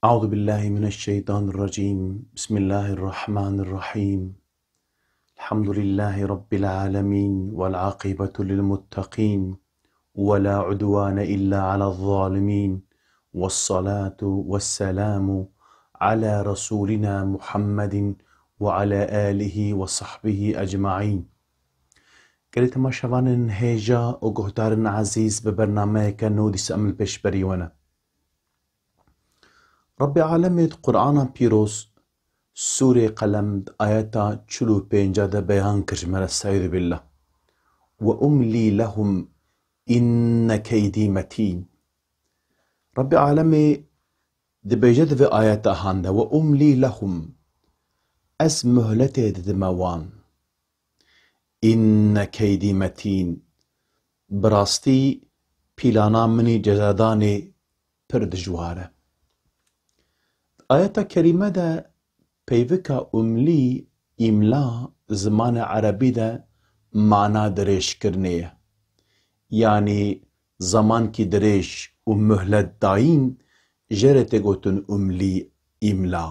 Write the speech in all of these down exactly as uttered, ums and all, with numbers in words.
أعوذ بالله من الشيطان الرجيم. بسم الله الرحمن الرحيم. الحمد لله رب العالمين، والعاقبة للمتقين، ولا عدوان إلا على الظالمين، والصلاة والسلام على رسولنا محمد وعلى آله وصحبه أجمعين. Gelê temaşevanên hêja û guhdarên ezîz, bi bernameyeke nû dîsa em li pêşberî we ne. Rabbê Alemê di Qur'ana Pîroz, Sûrê Qelem, di ayeta çil û pênca de beyan kir ji me re, estaizu billah. "Ve umlî lehum inne keydî metîn." Rabbê Alemê dibêje di vê ayeta han de, "Ve umlî lehum." Ez muhletê didime wan. "Inne keydî metîn." Bi rastî pîlana min î cezadanê pir dijwar e. Ayeta kerîme de peyvika umlî, îmla, zimanê erebî de mana dirêjkirinê ye. Yanî zemankî dirêj û muhlet dayîn, jê re tê gotin umlî, îmla.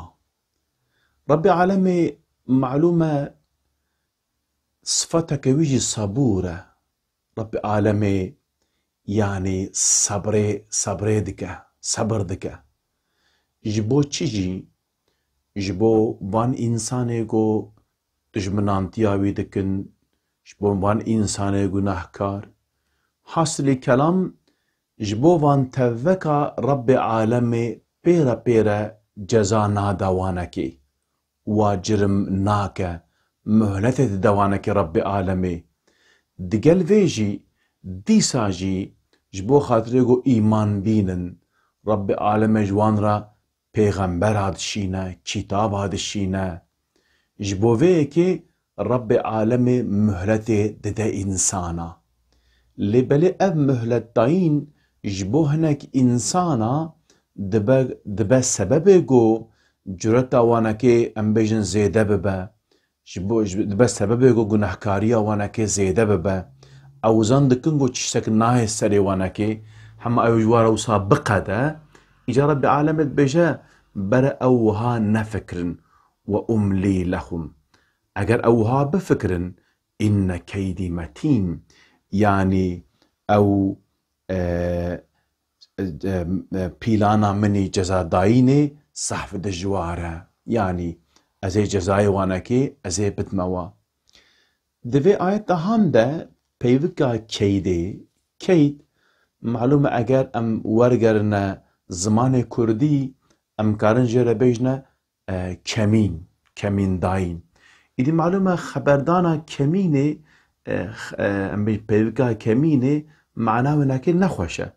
Rabbê Alemê, malûm e, sifateke wî jî sebûr e. Rabbê Alemê, yanî sebrê, sebrê dike, sebir dike. Ji bo çi jî? Ji bo van însanê ku dijminantiya wî dikin, ji bo van însanê gunehkar. Hasilî kelam, ji bo van tevveka Rabbê Alemê pêre pêre ceza nade wanekê. Wa cirim nake, muhletê dide wanekê Rabbê Alemê. Digel vê jî, dîsa jî ji bo xatirê ku îman bînin, Rabbê Alemê ji wan re pêxembera dişîne, kitaba dişîne. Ji bo vê yekê Rabbê Alemê muhletê dide însana. Lê belê ev muhletdayîn ji bo hinek însana dibe, dibe sebebê ku cureta wanekê, em bêjin, zêde bibe. Ji bo, ji, dibe sebebê ku gunehkariya wanekê zêde bibe. Ew zan dikin ku tiştek nayê serê wanekê, hema ew ji wa re wisa biqede. Îca Rabbê Alemê dibêje, bere ew wiha nefikirin. "Ve umlî lehum." Eger ew wiha bifikirin, "Inne keydî metîn." Yanî ew, e, e, e, pîlana min î cezadayînê zehf dijwar e. Yanî ez ê cezayê wanekê, ez ê bidime wa. Di vê ayeta han de peyvika keydê, keyd, malûm e, eger em wergerine zimanê kurdî, em karin jê re bêjine, e, kemîn, kemîndayîn. Îdî malûm e, xeberdana kemînê, e, x-, e, em bê peyvika kemînê mana wênekê nexweş e.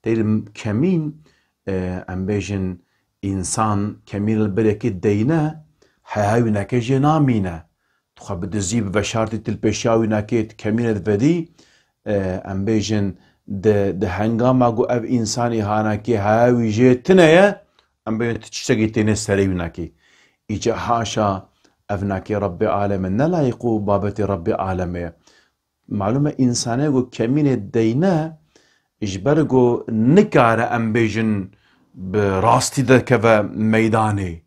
Teyr kemîn, e, em bêjin, însan kemîn li birekê deyne, heya wînekê jê namîne. Dixwe bi dizî, bi veşartî tu li pêşiya wînekê, tu kemînê divedî, e, em bêjin, di, di hengama ku ev însanî hanekê heya wî jê tune ye, em bêjin tu tiştekî tênê serê wînekê. Îca haşa, ev nakê Rabbê Alemê ne layiq û babetê Rabbê Alemê ye. Malûm e, însanê ku kemînê deyne, ji ber ku nikare, em bêjin, bi rastî derkeve meydanê,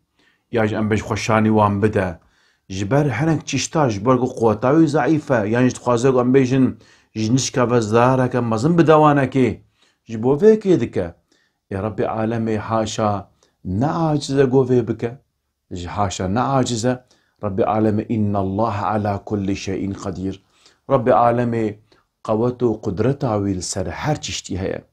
ya jî em bêjin xwe şanî wan bide. Ji ber hinek çişta, ji ber ku quweta wî zeîf e, yan jî dixwaze ku, em bêjin, ji nişka ve zerareke mezin bide wanekê, ji bo vê yekê dike. Ê Rabbê Alemê haşa ne aciz e ku vê bike. Ji haşa ne aciz e. Rabbê Alemê, "Innallaha ala kulli şeyin qedîr." Rabbê Alemê qewet û qudreta wî li ser her tiştî heye.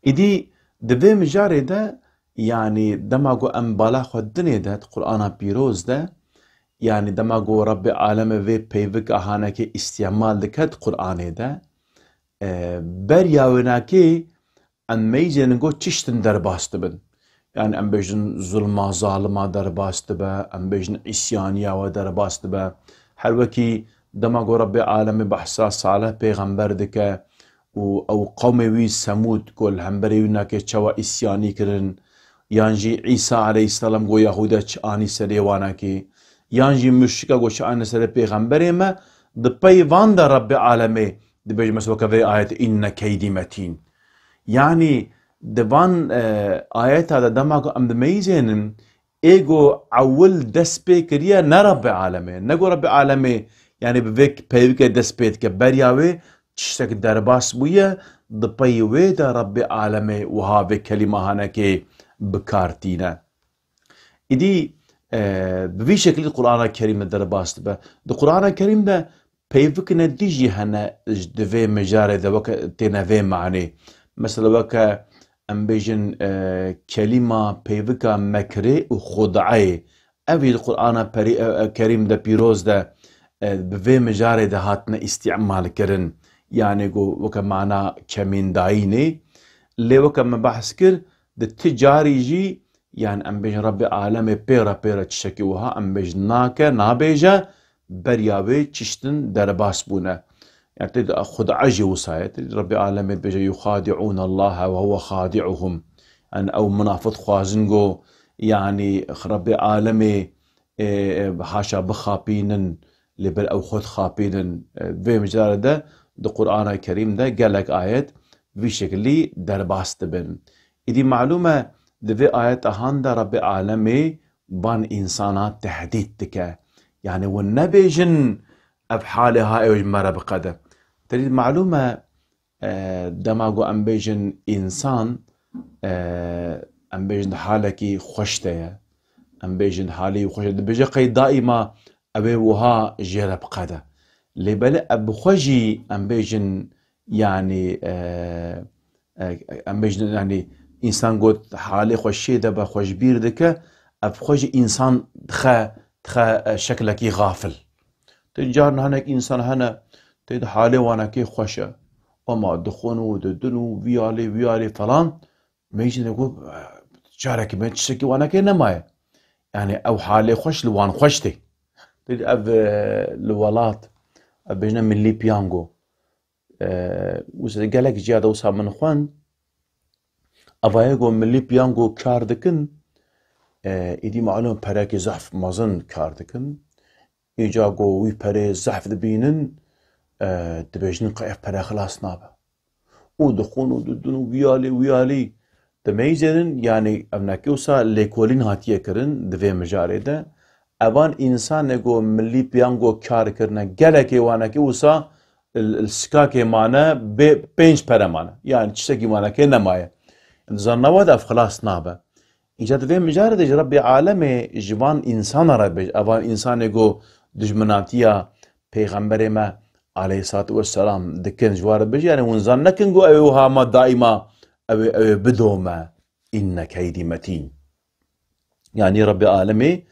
Îdî di vê mijarê de, yanî dema ku em bala xwe dinê de, di Qur'ana Pîroz de, yanî dema ku Rabbê Alemê vê peyvika hanekê îstîmal dike di Qur'anê de, e, beriya wênakê em meyzên ku çiştin derbas dibin. Yanî em bêjin zulma zalima derbas dibe, em bêjin îsyaniya we derbas dibe. Her wekî dema ku Rabbê Alemê behsa Salih pêxember dike û ew qewmê wî Semûd ku li hemberê wî nakê çawa îsyanî kirin, yan jî Îsa aleyhisselam ku Yahûdiya çi anî serê wanakê, yan jî muşrika ku çi anî serê pêxemberê me, di pey van de Rabbê Alemê dibêje, mesela weke vê ayet, "Inne keydî metîn." Yanî Di van, e, ayeta de dema ku em dimeyizênin, ê ku ewil dest pê kiriye ne Rabbê Alemê. Ne ku Rabbê Alemê, yani bi vê peyvike dest pê dike, beriya wê tiştek derbas bûye, di pey wê de Rabbê Alemê wiha vê kelîma hanekê bi kar tîne. Îdî, e, bi vî şekilî di Qur'ana Kerîm de derbas dibe. Di Qur'ana Kerîm de peyvikine dî jî hene ji, di vê mijarê de weke têne vê manê. Mesela weke em bêjin, e, kelîma peyvika mekrê û xud'eyê. Ev jî di Qur'ana perî-, e, e, Kerîm de pîroz de, e, bi vê mijarê de hatine îstîmal kirin. Yani ku weke mana kemîndayînê. Lê weke me behs kir, di ti carî jî, yani em bêjin Rabbê Alemê pê re pê re tiştekî wiha em bêjin nake, nabêje, beriya wê tiştin derbas bûne. Yani tê de xud'a jî wisa ye. Tê de Rabbê Alemê dibêje, "Yuxadi'ûne Allahe ve huve xadi'uhum." Yani ew minafik dixwazin ku, yani Rabbê Alemê, e, e, haşa bixapînin, lê ber ew xwe dixapînin. E, vê mijarê de di Qur'ana Kerîm de gelek ayet vî şekilî derbas dibin. Îdî malûm e, di vê ayeta han de Rabbê Alemê van însana tehdît dike. Yani hûn nebêjin ev halê ha ew ji me re biqede. Tedî malûm e, e, dema ku em bêjin însan, e, em bêjin di halekî xweş de ye. Em bêjin halê wî xweş e. Dibêje qey daîma ew ê wiha jê re biqede. Lê belê ev bi xwe jî em bêjin, yani, e, e, em bêjin, yani, însan got halê xwe şê de be xwe ji bîr dike, ev xwe jî însan dixe, dixe, e, şeklekî xafil. Tê carna hinek însan hene, tê de halê wanekê xweş e. Ama dixwin û didin û vî alî, vî alî falan. Me jî de got, "Carekî me tiştekî wanekê nemaye." Yani ew halê xweş li wan xweş tê. Tê de ev, e, li welat, ev bêjine milî piyango. E, wisa gelek ciya de wisa min xwend. Evayê ku milî piyango kar dikin, e, îdî malûm perekî zehf mezin kar dikin. Îca ku wî perê zehf dibînin, e, dibêjin qe ev pere xilas nabe. Û dixwin û didin û wî alî, wî alî. Dimeyzênin, yani ev neke wisa lêkolîn hatiye kirin di vê mijarê de. Evan însanê ku milî piyango kar kirine, gelekê wanekê wisa li, li sikakê mane, bê pênc pere mane. Yani tiştekî wanekê nemaye. Zannawa de ev xilas nabe. Îca di vê mijarê de jî Rebbê Alemê ji van însana re bêje, evan însanê ku dijminatiya Pêxemberê me aleyhissalatu vesselam dikin, ji wan re bêje, yani hûn zan nekin ku ew ê wiha ma daîma ew ê, ew ê bidome. Înne keydî metîn. Yani Rebbê Alemê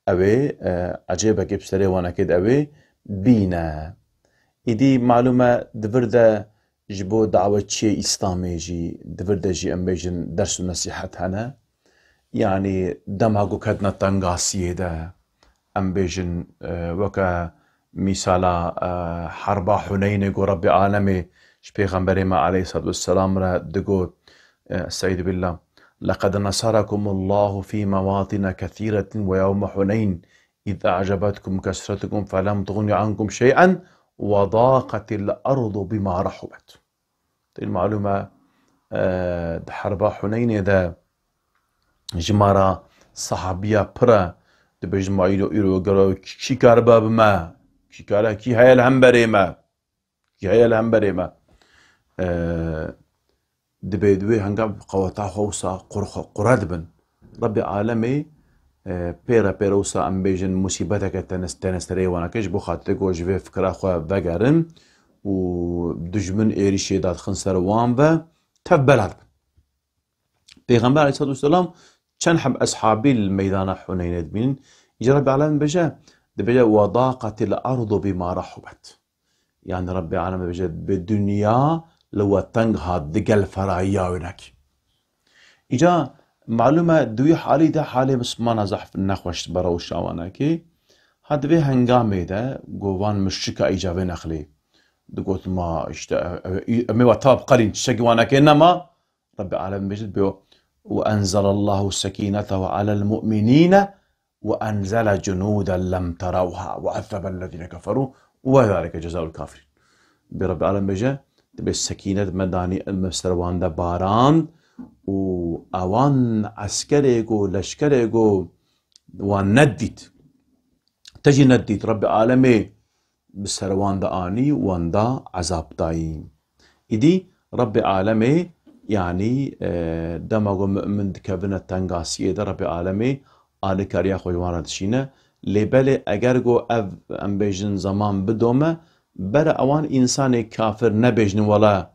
ew ê, e, ecêbekê bi serê wanekê de ew ê bîne. Îdî malûm e di vir de ji bo dawetçiyê Îslamê jî, di vir de jî em bêjin ders û nesîhet hene. Yani dema ku ketine tengasiyê de, em bêjin, e, weke mîsala, e, herba Huneynê ku Rebbê Alemê ji Pêxemberê me aleyhissalatu vesselam re digot, e, Estaizu billah, "Leqed nesarakumullahu fî mewatine kethîretin ve yewme Huneyn, iz a'cebetkum kesretukum felem tuğni ankum şey'en ve daqetil ardu bima rahubet." Tê malûm e, e, di herba Huneynê de ji me re sahabiya pir e, dibêjin ma îro, îro gelo kî karibe bi me, kî kare, kî heye li hemberê me, kî heye li hemberê me. E, dibê di wê henga qeweta xwe wisa qur-, qure dibin. Rebbê Alemê, e, pê re pê re wisa em bêjin musîbeteke tene, têne serê wanekê, ji bo xatirê ku ji vê fikra xwe vegerin û dijmin êrîşê dadixin ser wan ve, tev bela dibin. Pêxember aleyhissalatu vesselam çend heb eshabî li meydana Huneynê dibînin. Îca Rebbê Alem dibêje, dibêje, "Ve daqetil ardu bima rahubet." Yani Rebbê Alem dibêje, "Bi dinya li we teng hat digel ferahiya wê nekî." Îca malûm e di wî halî de halê Mislimana zehf nexweş dibe rewşa wanekê. Ha di vê hengamê de ku van muşrika îca vê nexlê digot, "Ma işte, e, e, em ê we tev qelîn, tiştekî wanekê nema." Rebbê Alem dibêje, "Ve enzelallahu sekinetehu alel mu'minine ve enzele cunuden lem terewha ve azzebellezine keferu ve zalike cezaul kafirin." Bê Rebbê Alem bêje, dibê sekînet me danî, me ser wan de barand û ewan eskerê ku, leşkerê ku wan nedît. Te jî nedît. Rabbê Alemê bi ser wan de anî, wan da ezab dayî. Îdî Rabbê Alemê, yanî, e, dema ku mu'min dikevine tengasiyê de, Rabbê Alemê alîkariya xwe ji wan re dişîne. Lê belê eger ku ev, em bêjin, zeman bidome, bere ewan însanê kafir nebêjin, wela,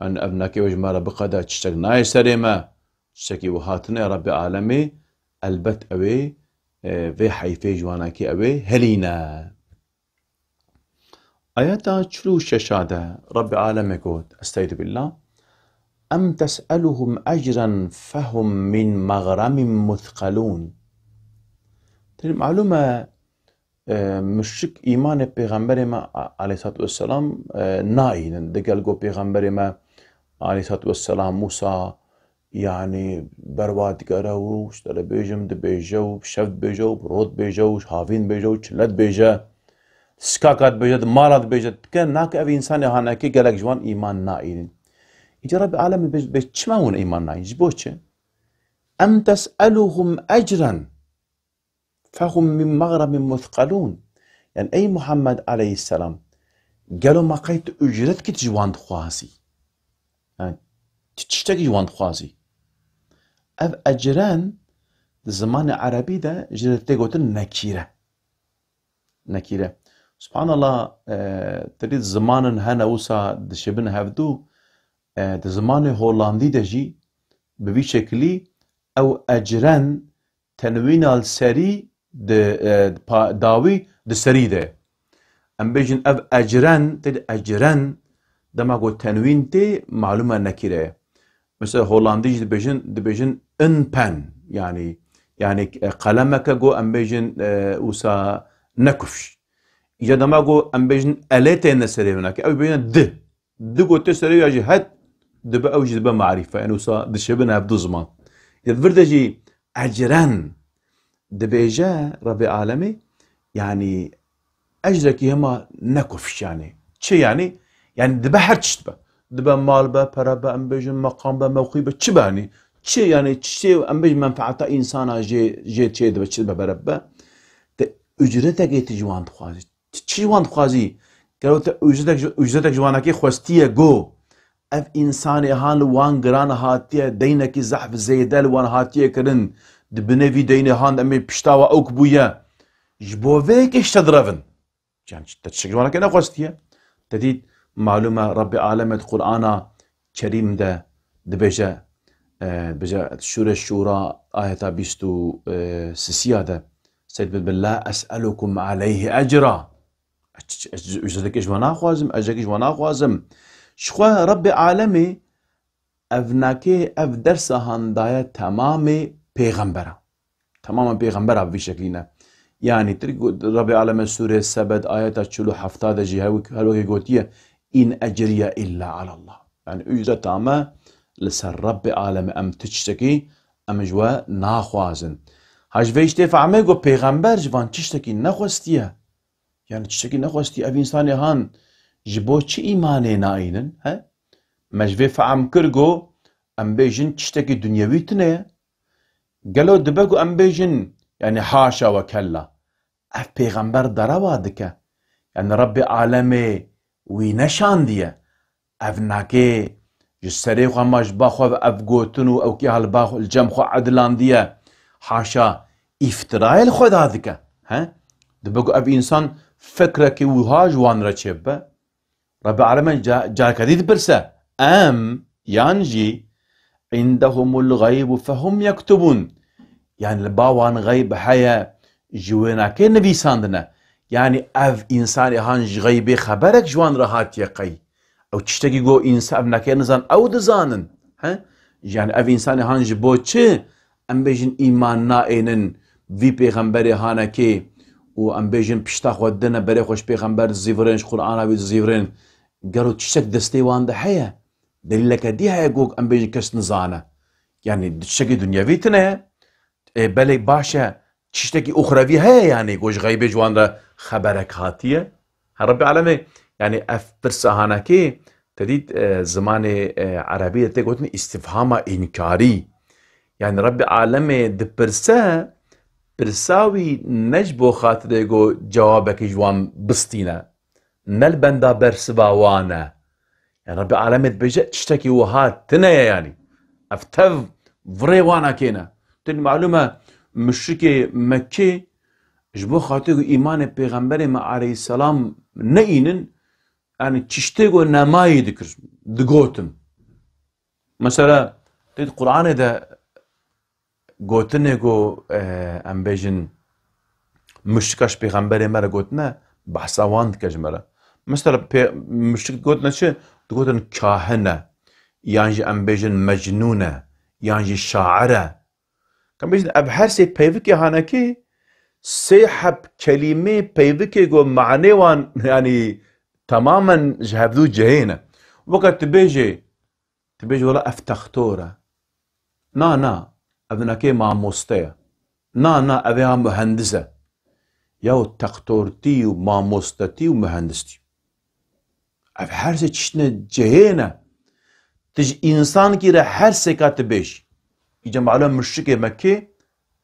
yani, ev neke ji me re biqede, tiştek nayê serê me, tiştekî wiha tune, Rabbê Alemê, elbet ew ê, e, vê heyfê ji wanakê ew ê helîne. Ayeta çil û şeş de Rabbê Alemê got, Estaizu billah, "Em tes'eluhum ecren fehum min meğremin muthqelûn." Tê malûm e, e, muşrik îmanê Pêxemberê me a-, aleyhissalatu vesselam, e, naînin. Digel got Pêxemberê me aleyhissalatu vesselam Musa, yanî berwa digere û ji te re bêjim, dibêje û bi şev dibêje û bi rot dibêje û ji havîn dibêje û çile dibêje, di sikaka dibêje, di mala dibêje, dike, nake ev însanê hanekê gelek ji wan îman naînin. Îca Rabbê Alemê bê, bê çima hûn îman naînin? Ji bo çi? Em tes'eluhum ecren fehum min meğremin muthqelûn. Yani ey Muhammed aleyhisselam, gelo ma qey tu ücretkî ji wan dixwazî? Yani tu tiştekî ji wan dixwazî? Ev ecren di zimanê erebî de ji re tê gotin nekîre. Nekîre. Subhanallah, e, tedî zimanin hene wisa dişibin hevdu, e, di zimanê Hollandî de jî bi vî şekilî ew ecren tenwîna li serî di, e, pa-, dawî di serî de. Em bêjin ev ecren, tê ecren, dema ku tenwîn tê, malûm e nekîre ye. Mesela Hollandî jî dibêjin, dibêjin een pen, yanî, yanî, e, qelemeke ku em bêjin, e, wisa nekufş. Îca dema ku em bêjin elê têne serê winakê, ew bêjin di. Di gote serê ya jî het dibe, ew jî dibe marîfe. Yani wisa dişibin hevdu ziman. Ya vir de jî ecren dibêje Rabbê Alemê, yani ecrekî hema nekufş yani. Çi yani? Yani dibe her tişt be. Dibe mal be, pere be, em bêjin meqam be, mewqî be, çi be yani? Çi yani, çi em bêjin menfeeta însana jê, jê çê dibe, çi dibe bereb be. Te ücretekê tu ji wan dixwazî. Tu çi ji wan dixwazî? Gelo te ücretek ji, ücretek ji wanakê xwestiye go. Ev însanê han li wan giran hatiye, deynekî zehf zêde li wan hatiye kirin. Di binê vî deynê han de em ê pişta we ewk bûye. Ji bo vê yekê ji te direvin. Yani te tiştek ji wanakê nexwestiye. Te dît, malûm e, Rabbê Alemê di Qur'ana Kerîm de dibêje, e, dibêje, Sûre Şûra ayeta bîst û sisiya de, Seyd bin, "La es'elukum aleyhi ecra." Ez, ez, ez ücretekê ji we naxwazim, ecrekê ji we naxwazim. Ji xwe Rabbê Alemê ev nakê, ev dersa han daye temamê pêxembera. Temamê pêxembera bi vî şeklî ne. Yanî tir got, Rabbê Alemê Sûrê Sebed ayeta çil û heft de jî her wek, her wekê gotiye, "În ecriye illa alallah." Yani ücreta me li ser Rabbê Alemê, em tu tiştekî em ji we naxwazin. Ha ji vê tê fehmê got pêxember ji van tiştekî nexwestiye. Yani tiştekî nexwestî, ev însanê han ji bo çi îmanê naînin, he? Me ji vê fehm kir ku em bêjin tiştekî dunyewî tune ye. Gelo dibe ku em bêjin, yani haşa ve kella, ev pêxember derewa dike. Yani Rabbê Alemê wî neşandiye. Ev nakê ji serê xwe ma ji ba xwe ve ev gotin û ew kê ha li ba xwe, li cem xwe edilandiye. Haşa îftirayê li xwe da dike. He? Dibe ku ev însan fikrekî wiha ji wan re çêbibe. Rebê Alemin ca-, careke dî dipirse, em yan jî indehumul gaybu fehum yektubun. Yani li ba wan xeyb heye, ji wê nakê nivîsandine. Yani ev însanê han ji xeybê xeberek ji wan re hatiye qey. Ew tiştekî ku însan, ev neke nizan, ew dizanin. He? Yani ev însanê han ji bo çi, em bêjin, îman naênin vî pêxemberê hanekê û em bêjin pişta xwe didine berê xwe, ji pêxember dizîvirên, ji Qur'ana wî dizîvirên. Gelo tiştek destê wan de heye? Delîleke dî heye ku em bêjin kes nizane? Yani tiştekî dunyevî tune ye. Ê, belê baş e, tiştekî uxrevî heye, yani ku ji xeybê ji wan re xeberek hatiye? Ha, Rebê Alemê, yani ev pirsa hanekê Te dît, e, zimanê, e, erebî de tê gotin îstîfhama înkarî. Yani Rebbê alemê dipirse, pirsa wî ne ji bo xatirê ku cewabekî ji wan bistîne. Ne li benda bersiva wan e. Yani Rebbê alemê dibêje tiştekî wiha tine ye yani. Ev tev virê wana kêne. Tê malûm e, muşrikê Mekkê ji bo xatirê ku îmanê pêxemberê me aleyhisselam neînin, yani tiştê ku nemayî dikir, digotin. Mesela, tê Qur'anê de gotinê ku, e, em bêjin, muşrika ji pêxemberê me re gotine, behsa wan dike ji me re. Mesela, pê-, muşrik gotine çi? Digotin kahin e, yan jî em bêjin mecnûn e, yan jî şair e. Em bêjin, ev her sê peyvikê hanekê, sê heb kelîmê peyvikê ku manê wan, yani, temamen ji hevdû cihê ne. Weke tu bêjê, tu bêjî, wela ev textor e. Na, na, ev hinekê mamoste ye. Na, na, ev ê ha muhendis e. Yaw textortî û mamostetî û muhendistî. Ev her sê tiştine cihê ne. Tu ji însankî re her sêka tu bêjî. Îca malûm muşrikê Mekkê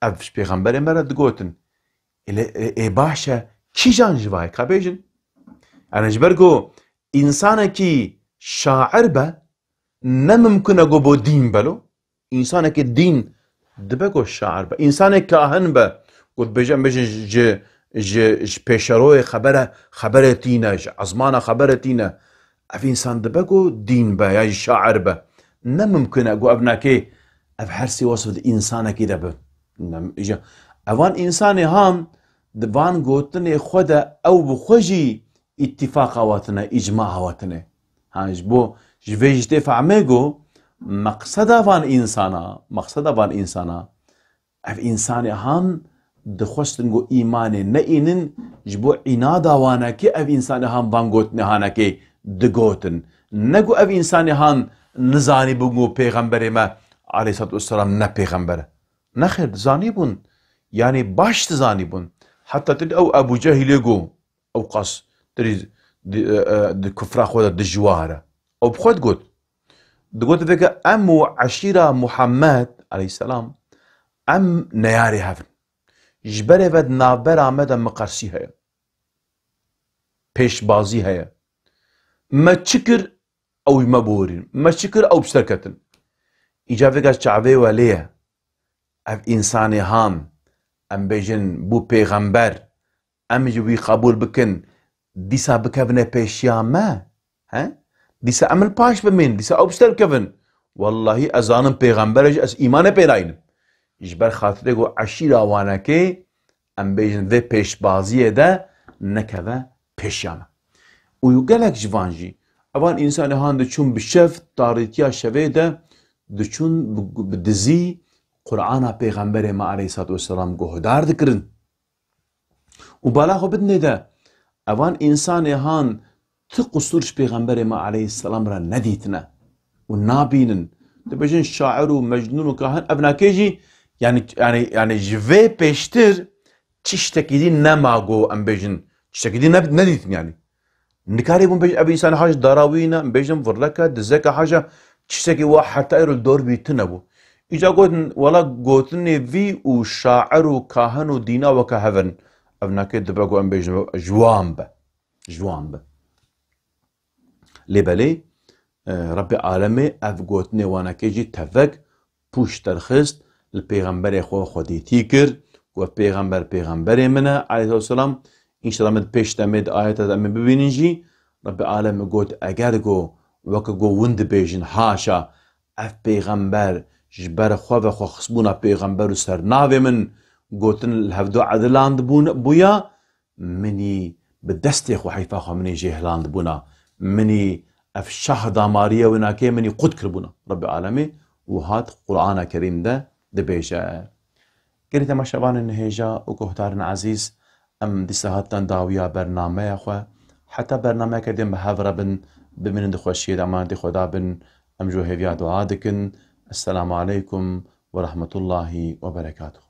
ev ji pêxemberê me re digotin. Ê lê, ê, ê baş e, kîjan ji vayê ka bêjin? Yani ji ber ku însanekî şair be, ne mimkun e ku bo dîn belo. Însanekî dîn dibe ku şair be. Însanê kahin be, ku dibêje, em bêjin ji, ji, ji pêşeroyê xebere, xeberê tîne, ji ezmana xebere tîne. Ev însan dibe ku dîn be, ya jî şair be. Ne mimkun e ku ev nakê, ev her sê wasf di însanekî de be. Ne, îja, evan însanê han di van gotinê xwe de ew bi xwe jî îtîfaq awatine, îcma awatine. Ha, ji bo, ji vê jî tê fehmê ku meqseda van însana, meqseda van însana, ev însanê han dixwestin ku îmanê neînin, ji bo înada wanekê ev însanê han van gotinê hanekê digotin. Ne ku ev însanê han nizanîbûn ku pêxemberê me aleyhissalatu vesselam ne pêxember e. Nexêr, dizanîbûn. Yanî baş dizanîbûn. Heta tu ew Ebû Cehîlê ku ew qas tirî di, e, e, di kufra xwe de dijwar e. Ew bi xwe digot. Digot veke em û eşîra Muhammed aleyhisselam, em neyarê hev in. Ji berê ve di navbera me de miqersî heye. Pêşbazî heye. Me çi kir, ew ji me biborîn. Me çi kir, ew bi ser ketin. Îca veke çavê we lê ye. Ev însanê han, em bêjin, bû pêxember, em ji wî qebûl bikin, dîsa bikevine pêşiya me? He? Dîsa em li paş bimên, dîsa ew bi ser bikevin. Wellahî ez zanim pêxember e jî ez îmanê pê nayînim. Ji ber xatirê ku eşîra wanekê, em bêjin, vê pêşbaziyê de nekeve pêşiya me. Û gelek ji van jî, evan însanê han diçûn bi şev, tarîtiya şevê de diçûn bi, bi dizî Qur'ana Pêxemberê me aleyhissalatu vesselam guhdar dikirin. Û bala xwe bidinê de, evan însanê han ti qusûr ji Pêxemberê me aleyhisselam re nedîtine û nabînin. Dibêjin şair û mecnûn û kahin, ev nakê jî, yani, yani, yani ji vê pêştir tiştekî dî nema ku em bêjin, tiştekî dî ne-, nedîtin yani. Nikarîbûn bêjin, ev însan haş dara wî ne, bêjin virleke, dizeke haşa, tiştekî wa heta îro li dor wî tune bû. Îca gotin, wela gotinê vî û şair û kahin û dîna weke hev in. Ev nakê dibe ku em bêjin, ji wan be. Ji wan be. Lê belê, e, Rebbê alemê ev gotinê wanekê jî tevek pûç derxist, li pêxemberê xwe xwedîtî kir, got, "Pêxember pêxemberê min e, aleyhissalatu vesselam." Înşallah min pêş demê di ayeta de em ê bibînin jî, Rebbê alem got, "Eger go, weke go win dibêjin, haşa, ev pêxember ji ber xwe ve xwe xistbûna pêxember û ser navê min gotin li hevdu ediland bûn, bûya, minî bi destê xwe heyfa xwe minî jê hilandibûna, minî ev şah damariye winakê minî qut kiribûna." Rebbê alemê û hat Qur'ana Kerîm de dibêje. Gelî temaşevanên hêja û guhdarên ezîz, em dîsa hatinan dawiya bernameya xwe. Heta bernameyeke din bi hev re bin, bimînin di xweşiyê de, emanetî Xweda bin, em ji we hêviya dua dikin. Esselamu aleykum ve rahmetullahi ve berekatuhu.